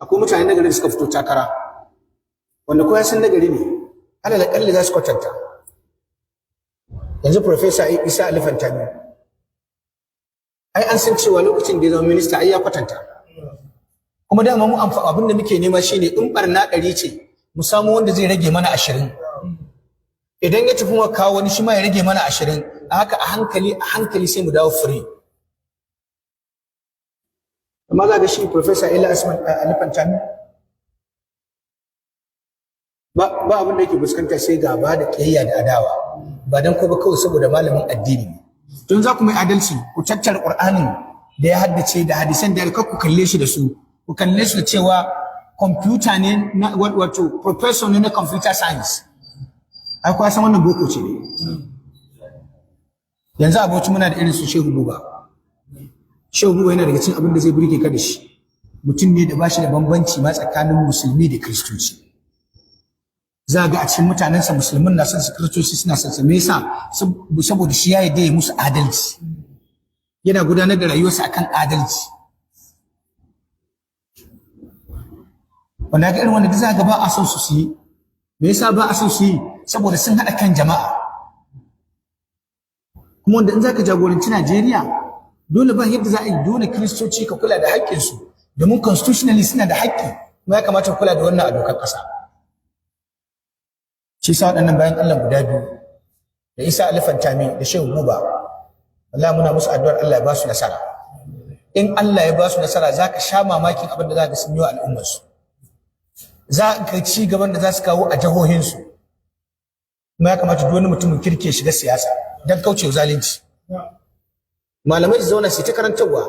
Akwai mutane na gari da suka fito takara wanda kowa san nagari ne, alal aƙalli za su kwatanta. Yanzu Professor Isa Ali Pantami, ai an san cewa lokacin da ya zama minista, ai ya kwatanta. Kuma dama mu abin da muke nema shine in barna 100 ce, mu samu wanda zai rage mana 20. Idan ya tafi, mu kawo wani, shi ma ya rage mana 20. A haka, a hankali a hankali, sai mu dawo free. Amma za ga shi Professor Ila Asman Ali Pantami ba abin da yake fuskanta sai gaba da kiyayya da adawa, ba dan ko ba, kawai saboda malamin addini ne. Don za ku mai adalci, ku tattara Qur'anin da ya haddace da hadisan da ya, ku kalle shi da su, ku kalle su da cewa computer ne na, wato professor ne na computer science. Ai kuwa san wannan boko ce ne. Yanzu aboci muna da irin su Shehu Buba. Shehu Buba yana daga cikin abin da zai burge ka da shi, mutum ne da ba shi da bambanci ma tsakanin Musulmi da Kiristoci. Za ga a cikin mutanensa, Musulmin na son su, Kiristoci suna son su. Me yasa? Saboda shi ya yarda ya musu adalci, yana gudanar da rayuwarsa akan adalci. Wanda ga irin wanda duk za ga ba a son su su yi. Me yasa ba a son su yi? Saboda sun haɗa kan jama'a. Kuma wanda in zaka jagoranci Najeriya, dole ba yadda za a yi, dole Kiristoci ka kula da haƙƙinsu, domin constitutionally suna da haƙƙi, kuma ya kamata ka kula da wannan a dokar ƙasa. Shi sa waɗannan bayan Allah guda biyu, da Isa Ali Pantami da Shehu Buba, wallahi muna musu addu'ar Allah ya ba su nasara. In Allah ya ba su nasara, zaka sha mamakin abin da za ka sun yi wa al'ummarsu, za ka ci gaban da za su kawo a jihohinsu. Kuma ya kamata duk wani mutumin kirki ya shiga siyasa don kaucewa zalunci. Malamai su zauna su ta karantarwa,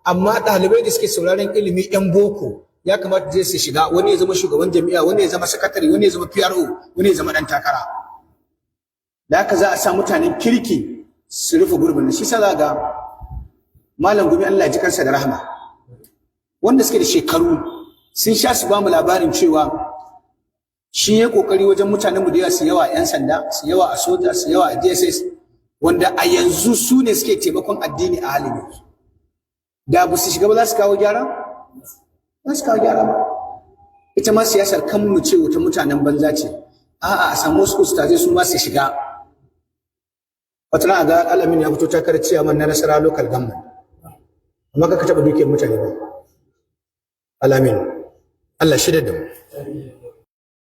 amma ɗalibai da suke sauraron ilimi, yan boko, ya kamata je su shiga. Wani ya zama shugaban jami'a, wani ya zama sakatare, wani ya zama PRO, wani ya zama ɗan takara. Da haka za a sa mutanen kirki su rufe gurbin. Shi sa za ga Malam Gumi, Allah ya ji kansa da rahama, wanda suke da shekaru sun sha su ba mu labarin cewa shi ya kokari wajen mutanenmu da yawa su yawa a 'yan sanda, su yawa a soja, su yawa a DSS, wanda a yanzu su ne suke taimakon addini a halin yanzu. Da ba su shiga ba, za su kawo gyara? Za su kawo gyara ba. Ita ma siyasar kan mu ce wata mutanen banza ce. A'a, a samu wasu ustazai su ma su shiga. Wata ran a ga Alamin ya fito takarar ciyaman na Nasara Local Government, amma ka taɓa dukiyar mutane ba. Alamin, Allah shirya da mu.